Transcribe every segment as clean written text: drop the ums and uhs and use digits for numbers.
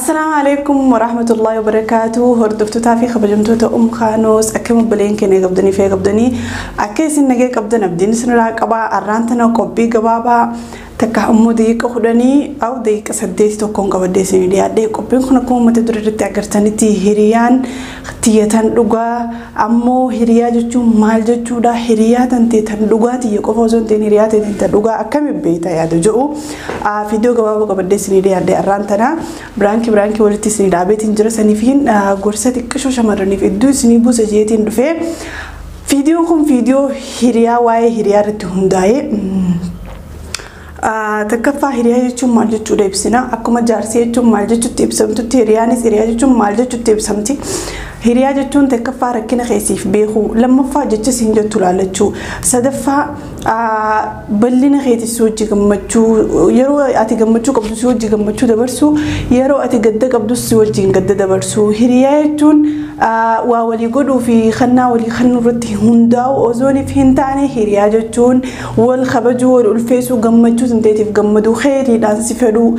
Assalaamu alaikum warahmatullahi wabarakaatuh. Hordoftootaa fi kabajamtoota Kaanos, akkam obboleen keenya qabdanii fi qabdanii akka isin nagee qabdan abdiin isinirraa qabaa. Arraan tana qophii gabaabaa takka ammoo daqiiqa 10 aw daqiiqa 8 tokkoon qabadhee isinii dhiyaadhe. Qophiin kun akkuma mata duree irratti agartanitti hiriyaan tiyyatan dhugaa ammoo hiriyaa jechuun maal jechuudha, hiriyaa tantee tan dhugaa tiyya qofa osoo hin ta'in hiriyaa tantee tan dhugaa akkamiin beektaa yaada jedhu viidiyoo gabaabaa qabadhee isinii dhiyaadhe. Arraan tana biraankii biraankii walitti isinii dhaabeetiin jira saniifiin gorsa xiqqishoo shamarraniif iddoo isinii buusa jeetiin dhufee. Viidiyoon kun viidiyoo hiriyaa waa'ee hiriyaa irratti hundaa'ee takkaffaa hiriyaa jechuun maal jechuudha ibsina. Akkuma jaarsii jechuun maal jechuutti ibsamtutti hiriyaanis hiriyaa jechuun maal jechuutti ibsamti. Hiriyaa jechuun takkaffaa rakkina keessiif beekuu, lammaffaa jecha siin jettu laalachuu, sadaffaa bal'ina keetis si wajji gammachuu, yeroo ati gammachuu qabdu si wajji gammachuu dabarsuu, yeroo ati gadda qabdus si wajjin gadda dabarsuu. Hiriyaa jechuun waa walii godhuu fi kannaa walii kannuu irratti hundaa'u osooniif hin taane, hiriyaa jechuun wal kabajuu, wal ulfeessuu, gammachuu sinteetiif gammaduu, xeeriidhaan si fedhuu,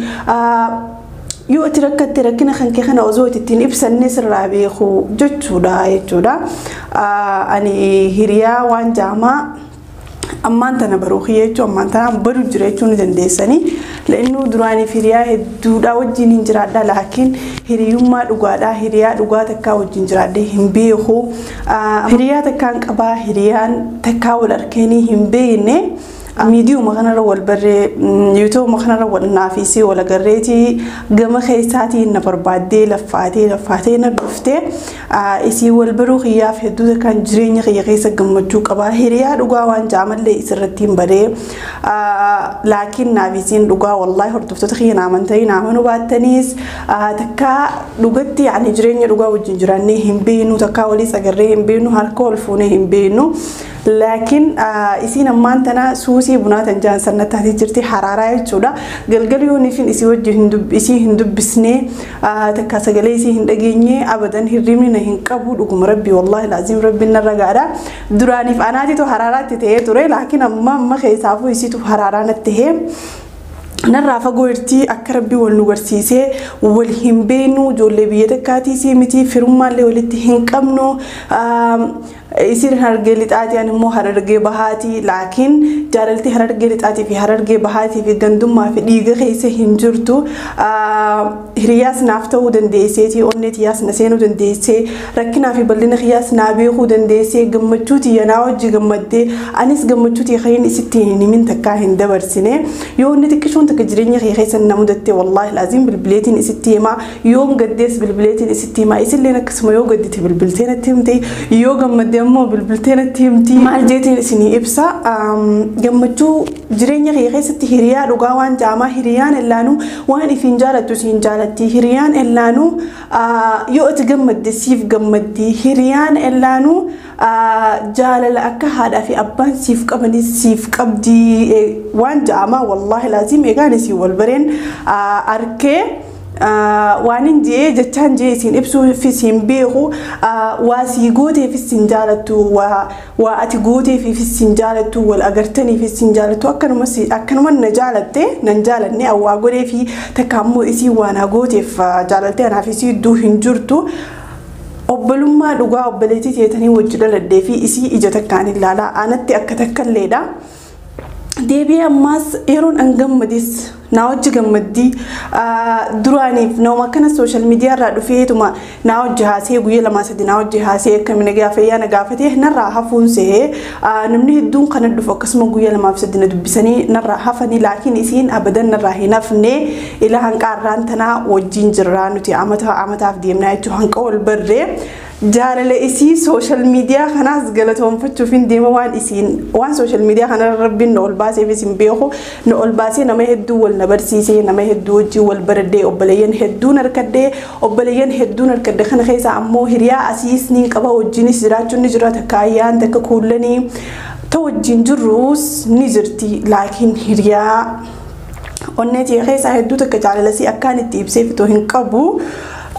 yoo ati rakkatte rakkina kan kee kana osoo ittiin ibsanne sirraa beeku jechuudha. Ani hiriyaa waan jaamaa ammaan tana baruu kiyya jechuun ammaan tana baruu jira jechuun ni dandeessanii. La'inuu duraaniif hiriyaa hedduudhaa wajjin hin jiraadha, laakiin hiriyummaa dhugaadhaa hiriyaa dhugaa takkaa wajjin jiraadhee hin beeku. Hiriyaa takkaan qabaa, hiriyaan takkaa wal arkeenii hin beekne. Miidiyuma kanarra wal barree, yuutuubuma kanarra wal naafisii wal agarreetii gama keessaatiin na barbaaddee laffaatee laffaatee na dhuftee isii wal baruu kiyyaaf hedduu takkaan jireenya kiyya keessa gammachuu qabaa. Hiriyaa dhugaa waan jaamallee isirratti hin baree, laakiin naafisiin dhugaa wallaahi hordoftoota kiyya naamantanii naamanuu baattaniis takkaa dhugatti yaani jireenya dhugaa wajjin jiraannee hin beeknu, takkaa waliis agarree hin beeknu, harka wal fuunee hin beeknu. Laakiin isiin ammaan tana suusii bunaa tan jaan sannattaatee jirti, haraaraa jechuudha. Galgal yoo nifin isii wajjin isii hin dubbisnee takka sagalee isii hin dhageenye abadan hirribni na hin qabu. Dhuguma rabbi, wallaahi laaziim, rabbiin narra gaadha. Duraaniif anaatitu haraaraatti ta'ee ture, laakiin amma amma keessaafuu isiitu haraaraa natti ta'ee. Narraa fagoo jirti. Akka rabbi wal nu garsiisee wal hin beeknu, ijoollee biyya takkaatii isii miti, firummaallee walitti hin qabnu. Isiin Harargee lixaatii, ani immoo Harargee bahaatii, laakiin jaalalti Harargee lixaatii fi Harargee bahaatii fi gandummaa fi dhiiga keessa hin jirtu. Hiriyaas naaf ta'uu dandeesseetii, onnee tiyyaas na seenuu dandeessee, rakkinaa fi bal'ina kiyyaas naa beekuu dandeessee, gammachuu tiyya naa wajji gammaddee, anis gammachuu tiyya kan isitti hin himin takkaa hin dabarsine. Yoo inni xiqqishoon takka jireenya kiyya keessa na mudatte, wallaahi laaziim bilbileetiin isitti himaa, yoon gaddees bilbileetiin isitti himaa, isilleen akkasuma yoo gaddite bilbiltee natti himte, yoo gammadde ammoo bilbiltee natti himti. Maal jeetiin isinii ibsa, gammachuu jireenya kiyya keessatti hiriyaa dhugaa waan jaamaa hiriyaan illaanuu waan ifiin jaalattu siin jaalatti, hiriyaan illaanuu yoo ati gammadde siif gammaddi, hiriyaan illaanuu jaalala akka haadhaa fi abbaan siif qabanis siif qabdi waan jaamaa wallaahi laaziim eegaan isii wal bareen arkee waan hin jee jechaan jee isiin ibsuufis hin beeku. Waa sii gooteefis hin jaalattu, waa ati gooteefis hin jaalattu, wal agartaniifis hin jaalattu. Akkanuma na jaalatte nan jaalanne awwaa godheefi takka ammoo isii waa na gooteef jaalalte anaaf isii iddoo hin jirtu. Obbolummaa dhugaa obboleettii teetanii wajji dhaladhee fi isii ija takkaan ilaalaa anatti akka takkalleedha. Deebi'ee ammaas yeroon an gammadis naa wajji gammaddii. Duraaniif nama akkana social media irraa dhufeetuma naa wajji haasee guyyaa 2 3 naa wajji haasee akkami nagaa fayyaa na gaafatee narraa hafuun sehee, namni hedduun kana dhufu akkasuma guyyaa 2 fi 3 na dubbisanii narraa hafanii, laakiin isiin abadan narraa hin hafne. Ila hanqaarraan tanaa wajjin jirraa nuti amata amataaf deemnaa jechuun hanqa wal barree. Jaalala isii social media kanaas galatoonfachuuf hin deema. Waan isiin waan social media kanarra rabbiin na ol baaseefis hin beeku, na ol baasee nama hedduu wal na barsiisee, nama hedduu wajjin wal baradhee, obboleeyyan hedduun harkadhee, obboleeyyan hedduun harkadhe. Kana keessa ammoo hiriyaa asiis ni qaba, wajjinis jiraachuun ni jira, takka ayyaan takka kuullanii ta wajjin jirrus ni jirti, laakiin hiriyaa onnee tiyya keessaa hedduu takka jaalalasii akkaan itti ibsee fitoo hin qabu.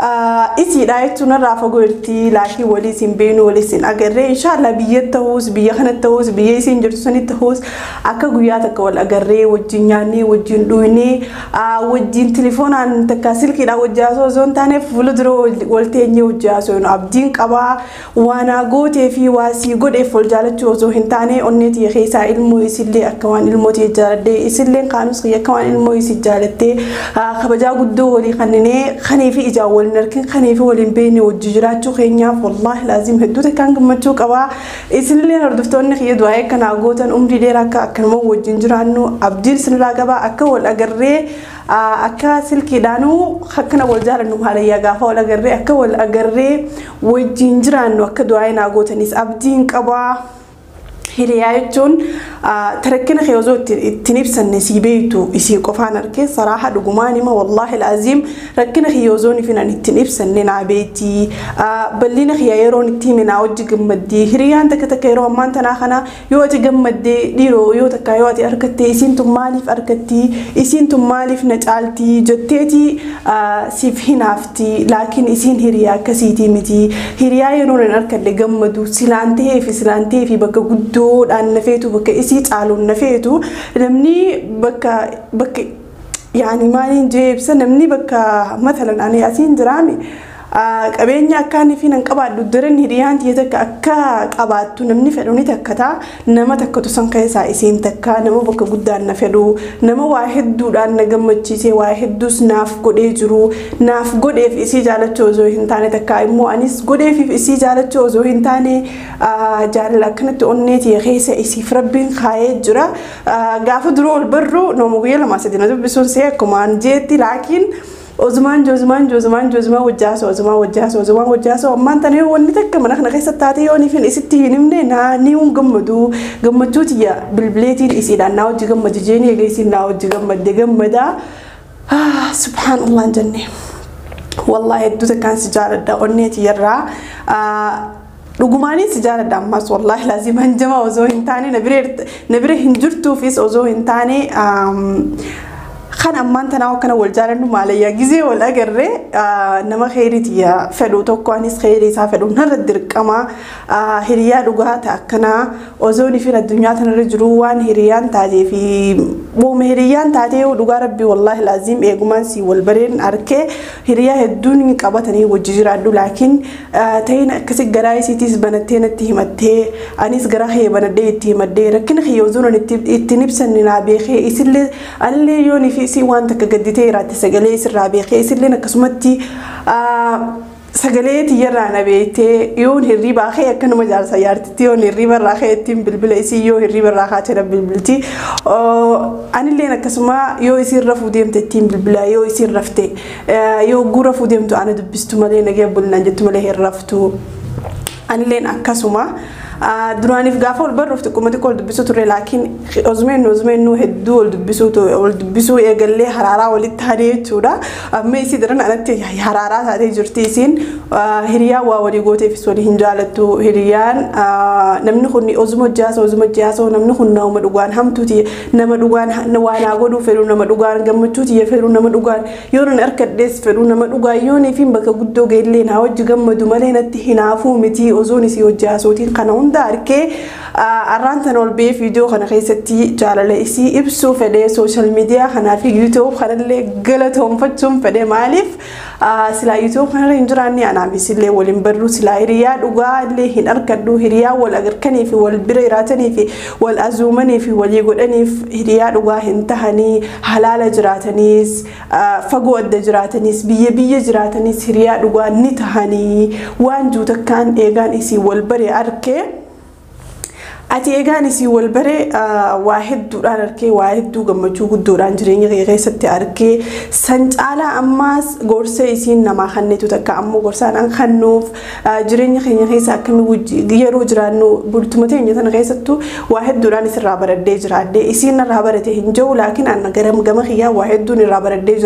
Isiidha jechuun irraa fagoo jirti laakiin walii isin beenu walii isin agarree inshaallah biyya ta'uus biyya kana ta'uus biyya isin jirtu sanitti ta'uus akka guyyaa takka wal agarree wajjin nyaannee wajjin dhugnee wajjin telefoonaan takka silkiidhaan wajjin haasoo osoo hin taane fuula dura wal teenyee wajjin haasoo abdiin qabaa waan gootee fi waa sii godheef wal jaalachuu osoo hin taane onnee tiyya keessaa ilmoo isillee akka waan ilmoo tiyya jaaladhee isillee kaanus kiyya akka waan ilmoo isii jaalattee kabajaa guddoo walii kanninee kanii fi ijaan waliin argin kanii fi waliin beekne wajji jiraachuu keenyaaf wallaahi laazim hedduu takkaan gammachuu qabaa. Isinillee hordoftoonni kiyya du'aa akkanaa gootan umrii dheeraa akka akkanuma wajjin jiraannu abdiin isinirraa qabaa akka wal agarree akka silkiidhaanuu akkana wal jaalannu haalayyaa gaafa wal agarree akka wal agarree wajjin jiraannu akka du'aa naa gootanis abdiin qabaa. Hiriyaa jechuun tarakkina kee osoo ittiin ibsanne sii beektu isii qofaan argee saraaha dhugumaan hima wallaahi laaziim rakkina kee osoo nifinan ittiin ibsanne naa beekti bal'ina kee yeroon itti hime naa hojii gammaddee hiriyaan takka takka yeroo ammaan tanaa kana yoo ati gammaddee dhiiroo yoo takka yoo ati argattee isiin tun maaliif argatti isiin tun maaliif na caalti jetteeti siif hinaafti laakiin isiin hiriyaa akkasiitii miti hiriyaa yeroo hin argadhe gammadu silaan ta'ee fi silaan ta'ee fi bakka guddoo dhaan nafeetu bakka isii caaluun nafeetu namni bakka bakka yaani maaliin jee ibsa namni bakka matalan ani asiin jiraami qabeenya akkaan fi nan qabaadhu daran hiriyaan tiyya takka akka qabaattu namni fedhu ni takkataa nama takkatu san keessaa isiin takka nama bakka guddaan na fedhu nama waa hedduudhaan na gammachiisee waa hedduus naaf godhee jiru naaf godheef isii jaalachuu osoo hin taane takka immoo anis godheef isii jaalachuu osoo hin taane jaalala akkanatti onnee tiyya keessa isiif rabbiin kaayee jira gaafa duroo ol barru nama guyyaa lamaa sadi na dubbisuun see akkumaan jeetti laakiin Ozumaan joozumaan joozumaan joozumaan wajjaasoo ozumaan wajjaasoo ozumaan wajjaasoo ammaan tana wanni takka mana kana keessa taate yoo niifin isitti hin himne naa ni hun gammadu gammachuu tiyya bilbileetiin isiidhaan naa hojii gammadu jeeni eega isiin naa hojii gammadde gammadaa subhaanallah jenne wallaahi hedduu takkaan si jaaladha onnee tiyyarraa dhugumaanis si jaaladha ammas wallaahi laaziman jama osoo hin taane na bira hin jirtuufis osoo hin taane kan ammaan tanaa akkana wal jaalannu maalayyaa gizee wal agarree nama kheyriitiyya fedhu tokko anis kheyrii isaa fedhu narra dirqama hiriyaa dhugaa ta'a akkanaa osoo nifin addunyaa tanarra jiru waan hiriyaan taatee fi wooma hiriyaan taatee dhugaa rabbii wallaahi laaziim eegumaan si wal bareen arkee hiriyaa hedduun qabatanii wajji jiraadhu laakiin ta'in akkasi garaa isiitiis banattee natti himattee anis garaa kee banadhee itti himadhee rakkina kiyya osoo ittiin ibsanne naa beekee isillee anillee yoo nifi isii waan takka gadditee jiraate sagalee isirraa beekee isilleen akkasumatti sagalee tiyyarraa na beektee yoon hirribaa kee akkanuma jaarsa yaartitti yoon hirribarraa kee ittiin bilbila isii yoo hirribarraa kaatee na bilbilti anilleen akkasuma yoo isiin rafuu deemte ittiin bilbila yoo isiin rafte yoo gura rafuu deemtu ana dubbistu malee nagee bulnaan jettu malee hin raftu anilleen akkasuma. Duraaniif gaafa ol barruuf xiqquma xiqqoo ol dubbisuu turre laakiin osumeennu hedduu ol dubbisuu eegallee haraaraa walitti taanee jechuudha. Amma isii daran anatti haraaraa taatee jirti isiin hiriyaa waa walii gooteefis walii hin jaalattu hiriyaan namni kun osuma hojjaasoo namni kun nama dhugaan hamtuuti nama dhugaan waa naa godhuu fedhu nama dhugaan gammachuuti fedhu nama dhugaan yoo nan harkadhees fedhu nama dhugaan yoo niifiin bakka guddoo geellee naa hojii gammadu malee natti hinaafuu miti osoon isii hojjaasootiin kana hunda arkee arraan tan ol ba'ee viidiyoo kana keessatti jaalala isii ibsuu fedhee sooshaal miidiyaa kanaa fi yuutuub kanallee galatoonfachuun fedhee maaliif silaa yuutuub kanarra hin jiraanne anaaf isillee waliin barru silaa hiriyaa dhugaa illee hin argadhu hiriyaa wal agarkanii fi wal bira jiraatanii fi wal azuumanii fi walii godhaniif hiriyaa dhugaa hin tahanii halaala jiraataniis fagoo adda jiraataniis biyya biyya jiraataniis hiriyaa dhugaa ni tahanii waan juutakkaan eegaan isii wal bare arkee. Ati eegaan isii wal bare waa hedduudhaan arkee waa hedduu gammachuu guddoodhaan jireenya kee keessatti arkee san caalaa ammaas gorsa isiin namaa kennitu takka ammoo gorsaan an kennuuf jireenya keenya keessa akkamii yeroo jiraannu bultuma teenya tana keessattuu waa hedduudhaan isirraa baradhee jiraadhe isiin irraa barate hin jiru laakiin an gara gama kiyyaa waa hedduun irraa baradhee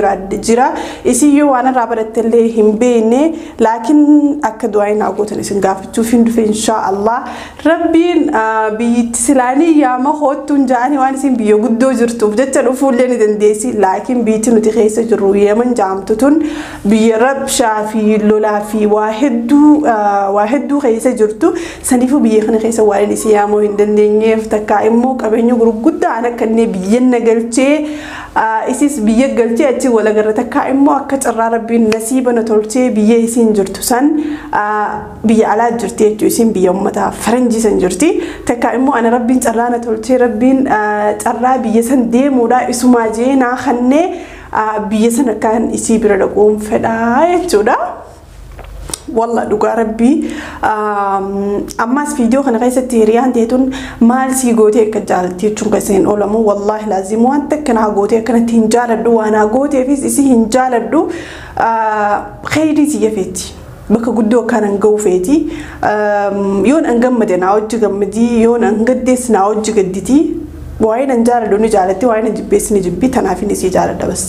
jira isii yoo waan irraa baratte illee hin beekne laakiin akka du'aa hin gootan isin gaafachuuf hin dhufe inshaa Allah rabbiin Biyyatti silaanii yaama hoottuun ja'anii waan isin biyya guddoo jirtuuf jecha dhufuullee ni dandeessi. Laakiin biyyi nuti keessa jirru Yemen jaamtu tun biyya rabshaa fi lolaa fi waa hedduu keessa jirtu. Saniifuu biyya kana keessa waan isin yaamuu hin dandeenyeef takka immoo qabeenya gurguddaan akka inni biyya na galchee isis biyya galchee achi wal agarra takka immoo akka carraa rabbiin nasiiba na tolchee biyya isiin jirtu san biyya alaa jirti jechuudha. Isiin biyya uummataa faranjii san jirti. Takka immoo ana rabbiin carraa na tolchee rabbiin carraa biyya san deemuudha isumaa jee naa kannee biyya san akkaan isii bira dhaquun fedhaa jechuudha. Walla dhugaa rabbii ammas viidiyoo kana keessatti hiriyaan teetun maal sii gootee akka jaalatti jechuun keessa hin oolamu. Wallaahi laazim wanta akkanaa gootee akkanatti hin jaaladhu waan haa gooteefis isii hin jaaladhu kheyrii siyya feeti. Bakka guddoo akkaan an ga'u feeti. Yoon an gammade naa hojii gammadii yoon an gaddees naa hojii gadditii. Waa'ee nan jaaladhu ni jaalatti waa'ee nan jibbeessi ni jibbi tanaaf inni isii jaaladha bas.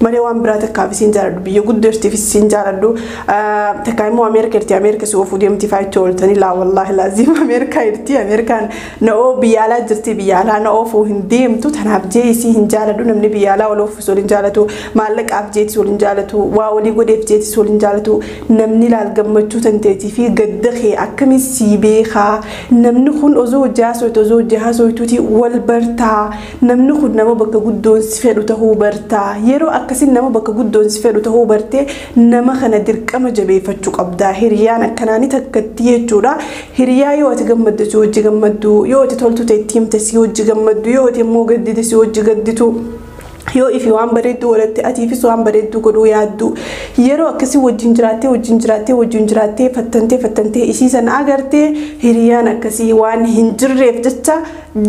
Malee waan biraa takkaaf isiin jaaladhu biyya guddoo jirtiif isiin jaaladhu takkaa immoo Ameerika jirti Ameerika si oofuu deemti faayichaa ooltanii laa wallaahi laazim Ameerikaa jirti Ameerikaan na oo biyya alaa jirti biyya alaa na oofuu hin deemtu tanaaf jee isii hin jaaladhu namni biyya alaa wal oofus wal hin jaalatu maallaqaaf jeetis wal hin jaalatu waa walii godheef jeetis wal hin jaalatu namni laal gammachuu tanteetii fi gadda kee akkamiin sii beekaa namni kun osoo hojii haasootu osoo hojii haasootuuti wal bartaa namni kun nama bakka guddoon si fedhu ta'uu bartaa yeroo akkasiin nama bakka guddoon si fedhu ta'uu bartee nama kana dirqama jabeeffachuu qabdaa. Hiriyaan akkanaani takkatti jechuudha. Hiriyaa yoo ati gammaddu si hojii gammaddu yoo ati toltu ta'e itti himte si hojii gammaddu yoo ati immoo gaddite si hojii gadditu. Yoo ifi waan bareedduu walatte atiifis waan bareedduu godhuu yaaddu yeroo akkasii wajjin jiraattee wajjin jiraattee wajjin jiraattee fattantee fattantee isii sana agartee hiriyaan akkasii waan hin jirreef jecha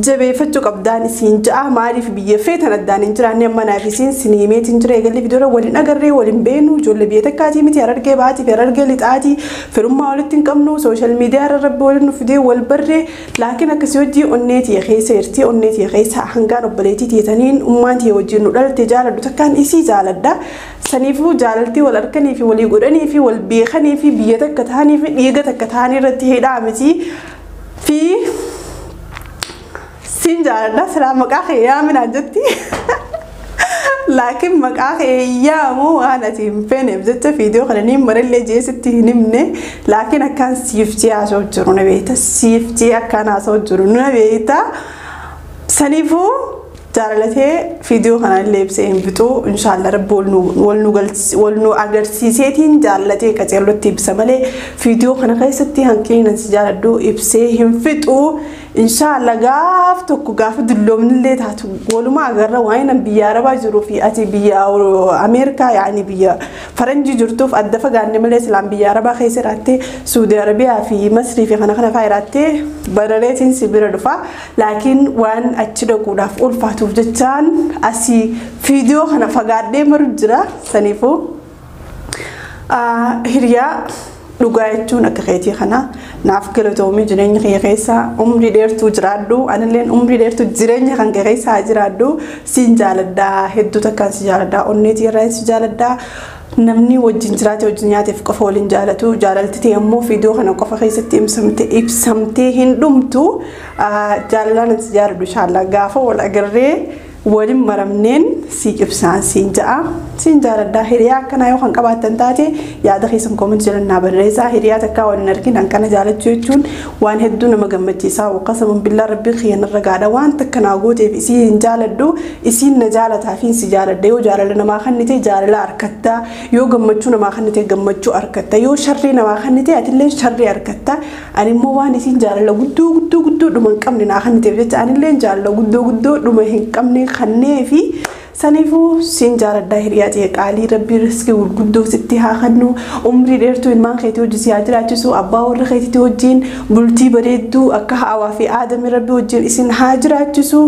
jabeeffachuu qabdaan isiin ja'a. Maaliif biyya feetan addaan hin jiraanne amma naaf isiin siniimeetiin jira eegalli viidiyoora waliin agarree waliin beenu ijoollee biyya takkaatii miti harargee baatii fi harargee lixaatii firummaa walitti hin qabnu sooshaal miidiyaa irra rabbi waliin nu fidee wal barree laakiin akkasii hojii onnee tiyya keessa jirti onnee tiyya keessa hangaan obboleettii tiyyataniin ummaan tiyya wajjin nu dhalte jaaladhu takkaan isii jaaladha. Saniifuu jaalaltii wal harkanii fi walii godhanii fi wal beekanii fi biyya takka ta'anii fi dhiiga takka ta'anii irratti hidhaa miti fi siin jaaladha silaa maqaa kee yaaminaan jetti. Laakiin maqaa kee yaamu waan ati hin feeneef jecha viidiyoo kana niin marallee jeesitti hin himne laakiin akkaan siif jee haasa'u jiru na beekta siif jee akkaan haasa'u jiru na beekta. Saniifuu jaalalatee viidiyoo kana illee ibsee hin fixu inshaallah rabbi wal nu agarsiiseetiin jaalatee qaceellotti ibsa malee viidiyoo kana keessatti hanqina si jaaladhu ibsee hin fixu. Inshaallah gaaf tokko gaafa dulloomnillee taatu walumaa agarra waa'ee nan biyya arabaa jiruu fi ati biyya Ameerikaa yaani biyya faranjii jirtuuf adda fagaanne malee silaan biyya arabaa keessa jiraattee Suudi Arabiyaa fi Masrii fi kana kana fa'aa jiraattee barareetiin si bira dhufa. Laakiin waan achi dhaquudhaaf ulfaatuuf jechaan asii viidiyoo kana fagaadhee maru jira. Saniifuu hiriyaa dhugaa jechuun akka keetii kana naaf galatoomii jireenya kee keessa umrii dheertuu jiraadhu anilleen umrii dheertuu jireenya kan kee keessa jiraadhu siin jaaladhaa hedduu takkaan si jaaladhaa onneetii irraa si jaaladhaa. Namni wajjin jiraate wajjin nyaateef qofa waliin jaalatu jaalalti ta'e immoo viidiyoo kana qofa keessatti ibsamtee hin dhumtu jaalalaan si jaaladhu inshaallah gaafa wal agarree waliin maramneen si ibsaan siin ja'a siin jaaladhaa. Hiriyaa akkanaa yoo kan qabaattan taate yaada keessan koomentii jala naa barreessaa. Hiriyaa takkaa waliin argin hanqana jaalachuu jechuun waan hedduu nama gammachiisaa. Waqasaman billaa rabbii kiyyanarra gaadha waan takka naa gooteef isii hin jaaladhu isiin na jaalataa fi si jaaladha. Yoo jaalala namaa kennite jaalala harkatta yoo gammachuu namaa kennite gammachuu harkatta yoo sharrii namaa kennite atillee sharrii harkatta. Ani immoo waan isiin jaalala guddoo guddoo guddoo dhuma hin qabne naa kenniteef jecha anillee jaalala guddoo guddoo dhuma hin qabne kannee fi saniifuu siin jaaladhaa. Hiriyaa ta'e qaalii rabbii riskii gurguddoo sitti haa kennu umrii dheertuu ilmaan keetii hojii si haa jiraachisu abbaa warra keetiitii wajjin bultii bareedduu akka haawaa fi aadamii rabbii wajjin isin haa jiraachisu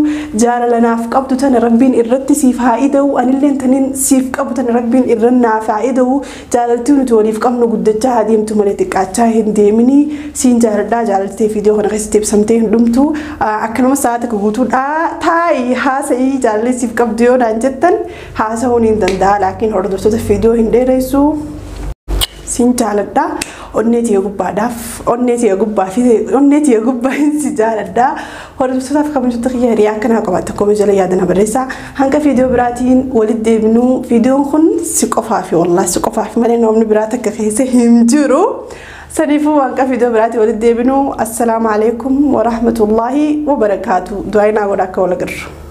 jaalala naaf qabdu tana rabbiin irratti siif haa ida'u anilleen taniin siif qabu tana rabbiin irra naaf haa ida'u jaalaltii nuti waliif qabnu guddachaa haa deemtu malee xiqqaachaa hin deeminii siin jaaladhaa. Jaalaltee viidiyoo kana keessatti ibsamtee hin dhumtu akkanuma sa'a takka guutuudhaa taa'ii haasa'ii jaalalli siif qabdu yoo naan jettan haasa'uun hin danda'a laakiin hordoftoota viidiyoo hin dheeressu. Sin jaaladha. Onnee tiyya gubbaadhaaf, onnee tiyya gubbaa fi onnee tiyya gubbaa si jaaladha. Hordoftotaaf kabajattoota kiyya, hiriyaa akkanaa qabaatte koomee jala yaadana barreessaa. Hanga viidiyoo biraatiin walitti deebinuu, viidiyoon kun si qofaafi, wallaahi si qofaafi malee namni biraa takka keessa hin jiru. Saniifuu hanga viidiyoo biraatiin walitti deebinuu, assalaamu alaikum warahmatullaahi wabarakaatu. Du'aa inaa godha akka wal agarru.